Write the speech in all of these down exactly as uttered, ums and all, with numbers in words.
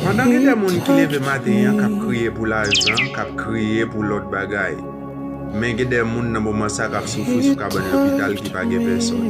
Pandan gen de moun ki leve maten an k ap kriye pou lajan, k ap kriye pou lòt bagay, men gen de moun nan moman sa k ap soufri sou kabann lopital ki pa gen pèsòn.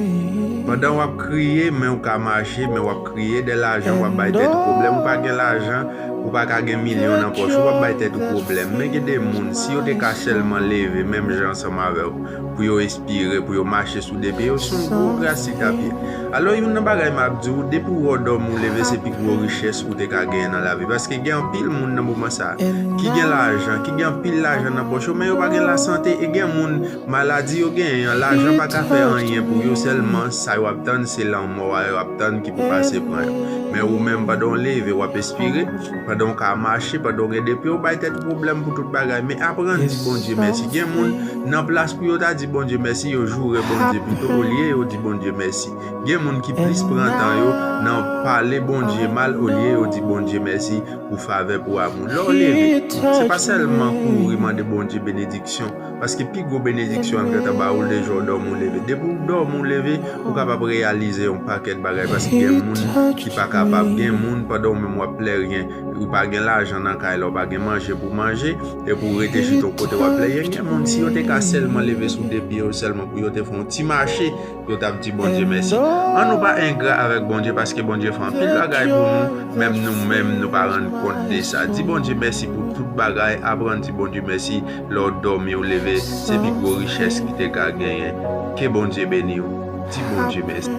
Pandan w ap kriye, men w ka mache, men w ap kriye de lajan, w ap bay tèt ou pwoblèm, ou pa gen lajan, ou pa ka gen milyon nan pòch ou, w ap bay tèt ou pwoblèm. Men gen de moun, si yo te ka sèlman leve menm jan ansanm avè w, pou yo espire, pou yo mache sou de pye yo, se yon gwo gras li t ap ye. Alò, youn nan bagay m ap di w, depi w wè w dòmi w leve, se pi gwo richès ou te ka genyen nan lavi. Paske gen anpil moun nan moman sa a ki gen lajan, ki gen anpil lajan nan pòch yo, men yo pa gen lasante. E gen moun, maladi yo genyen an, lajan pa ka fè anyen pou yo, sèlman sa yo ap tann, se lanmò a yo ap tann ki pou pase pran yo. Men ou menm, pandan w leve, w ap espire, pandan w ka mache, pandan w gen de pye, w bay tèt ou pwoblèm pou tout bagay. Men aprann di Bondye mèsi. Gen moun, nan plas pou yo ta di Bondye mèsi, yo joure Bondye pito, olye yo di Bondye mèsi. Gen moun ki plis pran tan yo nan pale Bondye mal, olye yo di Bondye mèsi pou favè, pou amou. Lè w leve, se pa sèlman kouri mande Bondye benediksyon, paske pi gwo benediksyon l gentan ba ou l deja w dòmi w leve. Depi w dòmi w leve, ou kapab reyalize yon pakèt bagay, paske gen moun ki pa kapab, gen moun, pandan w menm w ap plenyen, ou pa gen lajan nan kay la, ou pa gen manje pou manje, epi w rete chita yon kote w ap plenyen. Gen moun, si yo te ka sèlman leve sou de pye yo sèlman pou yo te fè yon ti mache, yo t ap di Bondye mèsi. An nou pa engra avèk Bondye, paske Bondye fè anpil bagay pou nou, menm nou menm nou pa rann kont de sa. Di Bondye mèsi pou tout bagay, aprann di Bondye mèsi lè w dòmi w leve, se pi gwo richès ki te ka genyen. Ke Bondye beni w. Di Bondye mèsi.